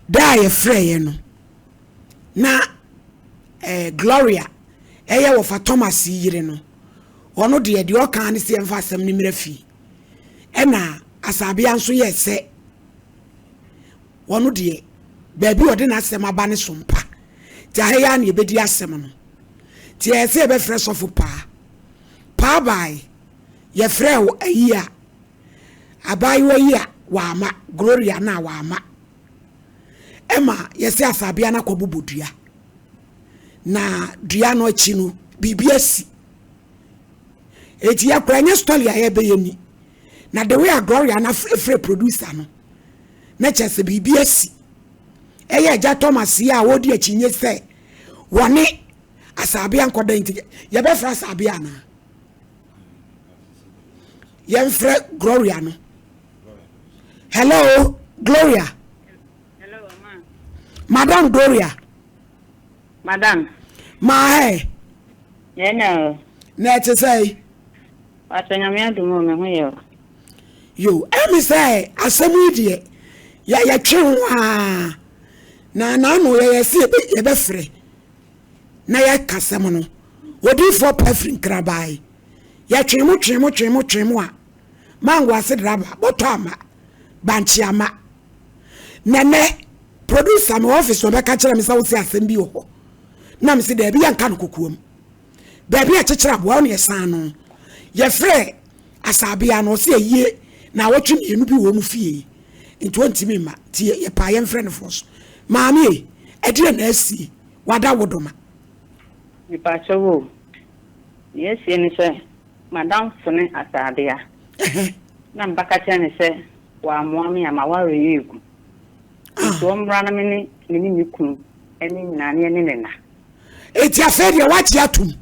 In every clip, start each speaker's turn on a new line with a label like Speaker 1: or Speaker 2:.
Speaker 1: Da a yɛfrɛeɛ no, na eh, Gloria ɛyɛ wɔfa Thomas yere no, ɔno deɛ deɛ ɔka ne sɛ yɛmfa asɛm no mmra fie. Ɛna Asabea nso yɛɛ sɛ ɔno deɛ baabi a ɔde n'asɛm aba ne so mpa. Nti aha yi ara na yɛbɛdi asɛm no. Nti ɛyɛ sɛ yɛbɛfrɛ sɔfo paa. Paa bae, yɛfrɛɛ wo ayi a, abaayewa yi a wama, Gloria no a wama. Ɛma yɛsɛ asabea no akɔbobɔ dua. Na dua no akyi no, biribi asi. Eti yɛkora ɛnyɛ story a yɛbɛyɛ ni. Na the way a Gloria no afrɛ producer no, na kyerɛ sɛ biribi asi. Ɛyɛ agya Thomas yi a wɔdi akyinnye sɛ wɔne Asabea nkɔda nti yɛbɛfrɛ Asabea anaa? Yɛmfrɛ Gloria no. Hello, Gloria.
Speaker 2: Hello, ma.
Speaker 1: Madam Gloria.
Speaker 2: Madam.
Speaker 1: Maa ɛ.
Speaker 2: Yɛn na o.
Speaker 1: Na ɛte sɛ.
Speaker 2: Pastor Nyame adom o, me ho yɛ o.
Speaker 1: Yo, ɛmi sɛ asɛm yi deɛ yɛ yɛtwe ho aa na n'ano yɛyɛ sɛ yɛbɛ yɛbɛfrɛ na yɛka asɛm no. Odiifoɔ pa firi Nkrabae. Yɛtwe mo twe mo twe mo twe mo a mango ase draba bɔtɔ ama bankye ama. Nɛnɛ producer me office na ɔbɛka kyerɛ me sɛ wose asɛm bi wɔ hɔ. Na me se daabi yɛnka no kokoam. Baabi a kyekyere aboa ɔne ɛsan no. Yɛfrɛ Asabea no ɔse ayie naawɔtwe mmienu bi wɔ wɔn fie nti ɔntumi mma nti yɛpaa yɛmfrɛ no foɔ so. Maame ei, ɛdeɛn na asie? Wada wo doma.
Speaker 2: Mepakyɛw o, nea asie ne sɛ m'adamfo ne Asabea na mebɛka kyerɛ no sɛ wammoa me a m'awareɛ regu nti ɔmmra na me ne me ne me kunu ne nyinaa ne yɛne no nna.
Speaker 1: Enti afei deɛ woagye atom?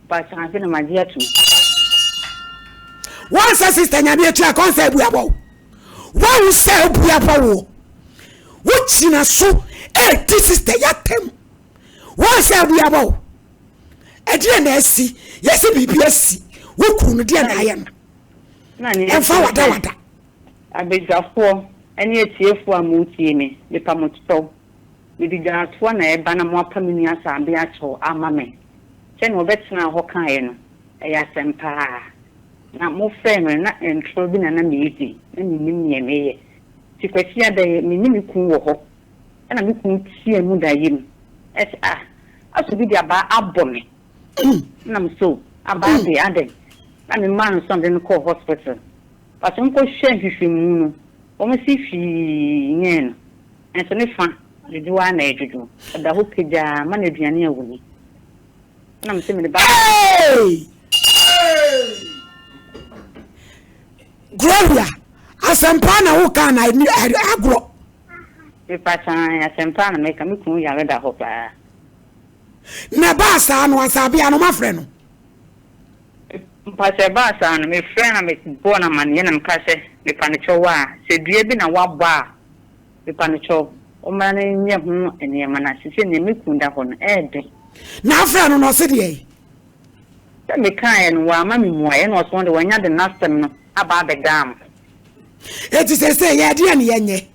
Speaker 2: Pastor ase na magye atom.
Speaker 1: Wɔn sɛ sister nyame atua kɔn sɛ abu abɔ wo. Wɔn sɛ abu abɔ wo. Wogyina so ɛredi sister yatam. Wɔn sɛ abu abɔ wo. Ɛdeɛ na asi yɛsɛ biribi asi wo kunu no deɛ na ayɛ no. Ɛmfa wada wada.
Speaker 2: Abadwafoɔ ne atiefoɔ a moretie me, mepa mo kyɛw. Mede dwaatoa na ɛreba na moapa me nua Sabe akyɛw ama me. Sɛnea ɔbɛtenaa hɔ kaeɛ no, ɛyɛ asɛm pa ara. Na mofrɛɛ me no, na ntorɔ bi na na meredi, na mennim deɛ mereyɛ. Nti Kwasiada yi, me ne me kunu wɔ hɔ, ɛna me kunu teaa mu daeɛ mu sɛ, Ah, asɛ obi de abaa abɔ me. Ɛna me sɛ, O, abaa deɛ, adɛn? Na memaa no so na mede no kɔɔ hospital. But wɔkɔhwɛɛ nhwehwɛmu no, wɔse hwee nyɛɛ no. Nanso ne fa dwudwo ara na ɛdwudwo. Ɔda hɔ pagyaa ma no aduane a ɔnni. Ɛna mese mede ba.
Speaker 1: Hey! Gloria, asɛmpa na woka na agorɔ.
Speaker 2: Mepa kyan asɛmpa na meka me kunu yare da hɔ paa.
Speaker 1: Na ɛbaa saa no asabea no mafrɛ no.
Speaker 2: Mpakyɛ ɛbaa saa no mefrɛ na mebɔɔ no amaneɛ na meka sɛ mepa no kyɛw a sɛ dua bi na wabɔ a Mepa no kyɛw, ɔmmra na yɛnyɛ ho nneɛma na sesei nea me kunu da hɔ no, ɛyɛ den.
Speaker 1: Na afrɛ no na ɔse deɛn?
Speaker 2: Sɛ mekaeɛ no, wamma me mmuaeɛ na ɔse ɔno deɛ wanya de n'asɛm no aba abɛdaa mo.
Speaker 1: Enti sesei yɛ deɛn na yɛnyɛ?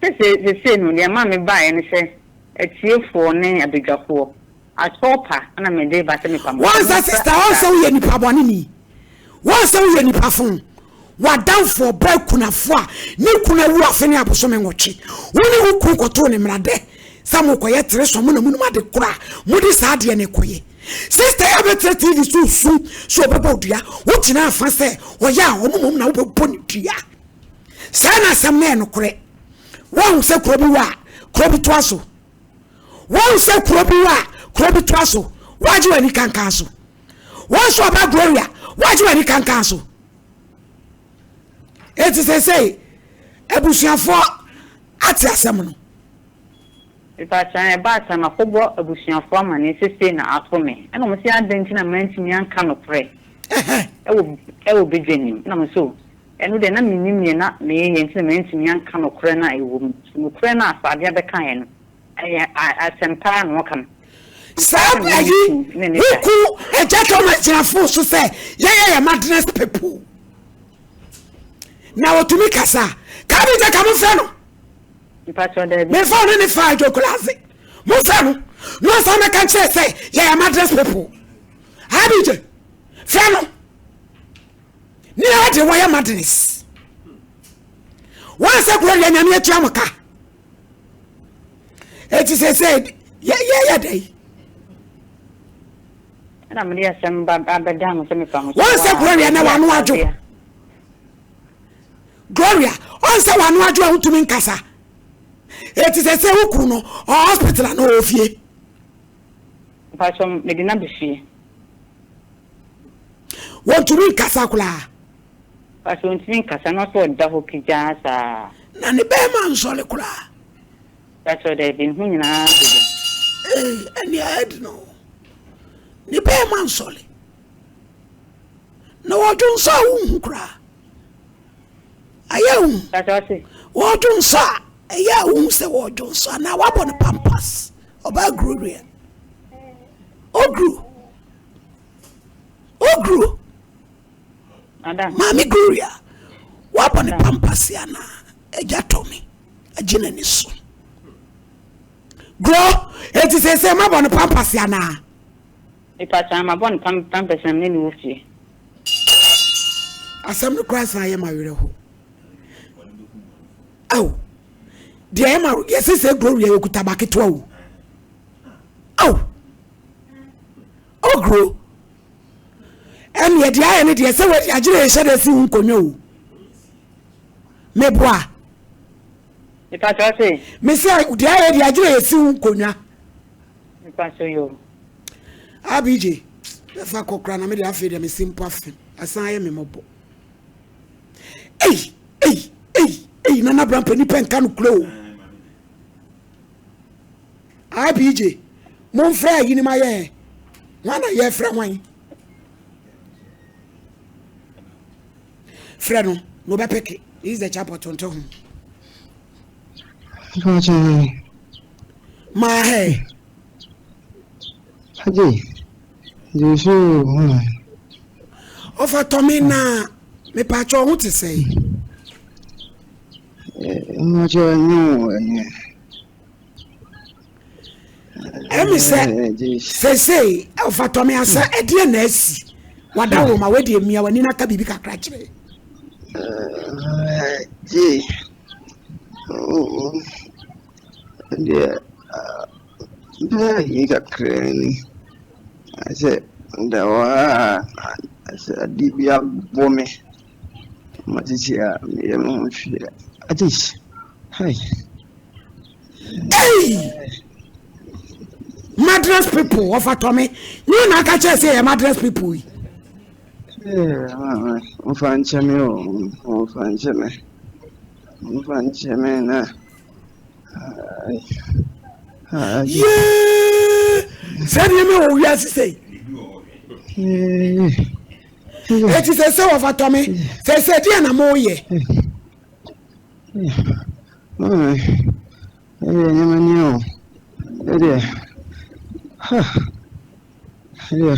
Speaker 2: Sesei, sesei no, deɛ ɛma mebaeɛ ne sɛ, atiefoɔ ne abadwafoɔ, Akyɛw pa na mede ba sɛ mepa mo kyɛw.
Speaker 1: Wɔn sɛ sista wɔn sɛ woyɛ nipa bɔne ni wɔn sɛ woyɛ nipa fon w'adamfo ɔbaa kunafo a ne kunu awu afe ne abosome nwɔtwe wo ne wo kunu kɔtoo ne mmara dɛ sɛ mokɔyɛ tere sɔ mo na monim ade koro a mode saa adeɛ no kɔyɛ sista yɛ abɛtena tv so su so ɔbɛbɔ dua wogyina afa sɛ ɔyɛ a ɔno mmom na wobɛbɔ ne dua saa na asɛm no yɛ nokorɛ wɔn sɛ kuro bi wɔ a kuro bi toa so Wɔn sɛ kuro bi wɔ a kuro bi toa so wɔagye w'ani kankan so wɔn nso ɔba Gloria wɔagye w'ani kankan so eti sɛsɛyi abusuafoɔ ate asɛm no.
Speaker 2: Mepakyɛw ɛbaa saa makɔbɔ abusuafoɔ amaneɛ sɛ sei na ato me ɛna wɔn se adɛn nti na mantumi anka nokorɛ ɛwɔ ɛwɔ badwa nim ɛna mo so ɛno deɛ na mennim neɛ na meyɛ nti na mantumi anka nokorɛ no a ɛwɔ mu nokorɛ no a Saadia bɛkaeɛ no Ɛyɛ asɛm paa na ɔka no.
Speaker 1: Saa ayi woku agya Thomas gyina fon so sɛ yɛyɛ yɛ madness people na wɔtumi kasa ka bi gya ka mo frɛ no.
Speaker 2: Mpakyɛw daabi.
Speaker 1: Mefa ɔne ne faa adwokola ase. Momfrɛ no na ɔsan mɛka nkyerɛ sɛ yɛyɛ madness people. Abigye, frɛ no. Ne ade wɔyɛ madness. Wɔn sɛ Gloria nyame atua mo ka. Eti sɛ sɛ yɛyɛ dɛ yi.
Speaker 2: Ɛna mede asɛm ba abɛda mo sɛ mefa mo.
Speaker 1: Wɔn sɛ Gloria na wɔn ano adwo. Gloria, ɔn sɛ wano adwo a wontumi nkasa. Eti sɛ sɛ wo kunu no ɔ hospital ana ɔwɔ fie?
Speaker 2: Mpatsɔ mede no aba fie.
Speaker 1: Wɔntumi nkasa koraa.
Speaker 2: Mpatsɔ ɔntumi nkasa na ɔsɛ ɔda hɔ pigyaa saa.
Speaker 1: Na ne bɛɛma nsɔre koraa.
Speaker 2: Mpatsɔ daabi ne ho nyinaa dodɔ.
Speaker 1: Ee ɛnea ɛdi no ne bɛɛma nsɔre. Na wɔdwo nsa a wonhu koraa. Ayɛ hu. Wɔdwo nsa a ɛyɛ a wohu sɛ wɔdwo nsa anaa wabɔ no pampas. Ɔbaa Gloria. Ogru. Ogru. Maame Gloria. Wabɔ no pampas anaa agya tɔ me. Agye n'ani so. Gro, eti sɛ sɛ mabɔ no pampas anaa?
Speaker 2: Mepakyɛw mabɔ no pampers na me ne no wɔ fie.
Speaker 1: Asɛm no koraa san yɛ ma werɛho. Ao, deɛ ɛyɛ ma yɛsɛ sɛ Gloria yɛkuta ba ketewa o. Ao, ogro. Ɛneɛ deɛ ayɛ ne deɛ sɛ wɔde agyere yɛhyɛ dɛ si ho nkonnwa o. Meboa.
Speaker 2: Mepakyɛw se.
Speaker 1: Mesɛ deɛ ayɛ deɛ agyere yɛsi ho nkonnwa.
Speaker 2: Mpacho yo.
Speaker 1: Ah BJ, bɛfa kɔ koraa na me deɛ afei deɛ me se mpo afe asan ayɛ me mmɔbɔ. Ei, ei, ei, ei, Nana Brampa nipa nka no kuro o. Ah BJ, momfrɛ ayi no ma yɛn. Hwan na yɛfrɛ hwan? Frɛ no na ɔbɛpeke. This is the chapel tonto ho. Mahe.
Speaker 3: Agye, Jesu hwan?
Speaker 1: Ɔfa tɔme na mepaakyɛ ɔho te sɛn?
Speaker 3: Mmakyɛ nyɛ wo ɛnɛ.
Speaker 1: Ɛmi sɛ sɛsɛi ɔfa tɔme asa ɛdeɛ na asi wada wo ma wadi emia w'ani na ka biribi kakra kyerɛ.
Speaker 3: Gye. Deɛ bɛyɛ ayi kakra ni. Ayɛ sɛ meda hɔ ara na sɛ adeɛ bi abɔ me ma sisi a meyɛ me ho hwee. Agye hai.
Speaker 1: Hey! Madras people wɔfa tɔ me. Nyɛ na aka kyerɛ sɛ yɛ madras people yi.
Speaker 3: Momfa nkyɛ me o, momfa nkyɛ me. Momfa nkyɛ me na.
Speaker 1: Yee! Sɛ nneɛma wɔ wiase sɛ. Eti sɛ sɛ wɔfa tɔ me, sɛ sɛ deɛ na mo yɛ.
Speaker 3: Ɛdeɛ nneɛma ni o, ɛdeɛ ha, ɛdeɛ.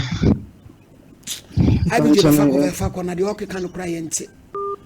Speaker 1: Abigye bɛfa kɔ bɛfa kɔ na deɛ ɔkeka no kora yɛnte.